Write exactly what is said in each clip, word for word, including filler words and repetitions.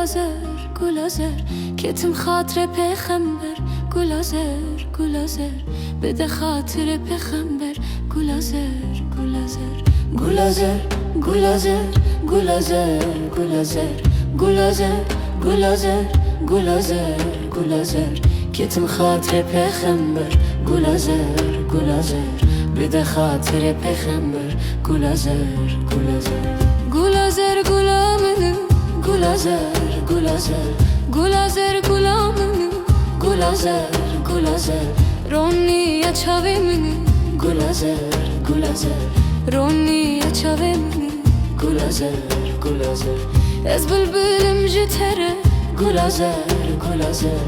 Gula zer, gula zer, ketim xatirê pêxember. Gula zer, gula zer, bide xatirê pêxember. Gula zer, gula zer. Gula zer, gula zer, gula zer, gula zer. Gula zer, gula zer, gula zer, gula zer, ketim xatirê pêxember. Gula zer, gula zer, bide xatirê pêxember. Gula zer, gula zer. Gula zer, gula min, gula zer, gula zer. Gula zer, gula min, gula zer, gula zer. Ronî ya çavê min, gula zer, gula zer. Ronî ya çavê min, gula zer, gula zer. Ez bilbilim ji te re, gula zer, gula zer.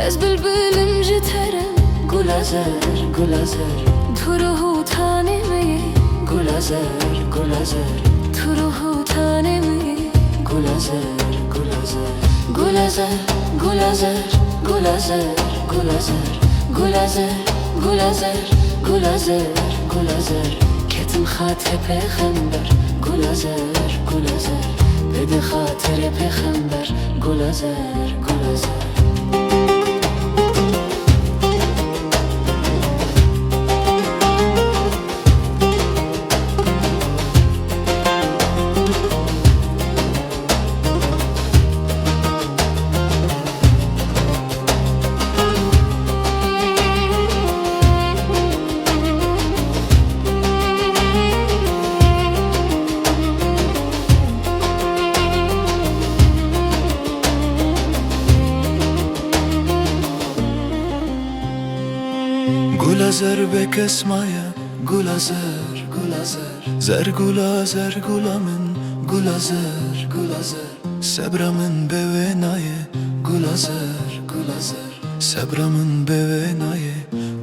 Ez bilbilim ji te re, gula zer, gula zer. Tu ruh û tanê min yî, gula zer, gula zer. Tu ruh û tanê min yî, gula zer, gula zer. Gula zer, gula zer, gula zer, gula zer. Gula zer, gula zer, gula zer, gula zer. Ketim xatirê pêxember. Gula zer, gula zer, bide xatirê pêxember. Gula zer, gula zer. Gula zer bê kes maye, gula zer, gula zer. Zer gula, zer gula min, gula zer, gula zer. Sebra min bê wê nayê, gula zer, gula zer. Sebra min bê wê nayê,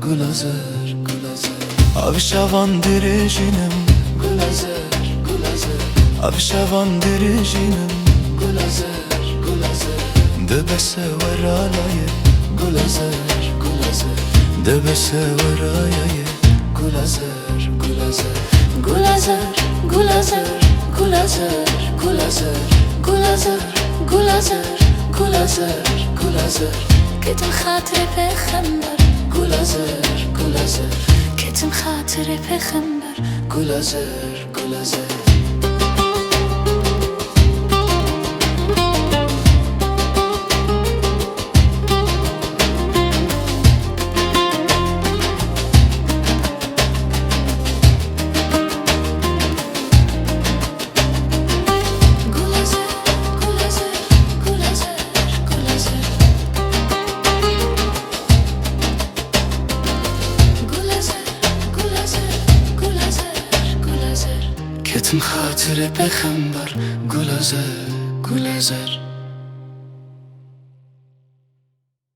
gula zer, gula zer. Av şavan dirêjînim, gula zer, gula zer. Av şavan dirêjînim, gula zer, gula zer. Dibe sewera layê, gula zer, gula zer. Dibe sewera yayê, gula zer. Gula zer, gula zer, gula zer, gula zer, gula zer, gula zer, gula zer, gula zer, gula zer. Ketim xatirê pêxember. Gula zer, gula zer. Ketim xatirê pêxember. Gula zer, gula zer. Ketim xatirê pêxember. Gula zer, gula zer.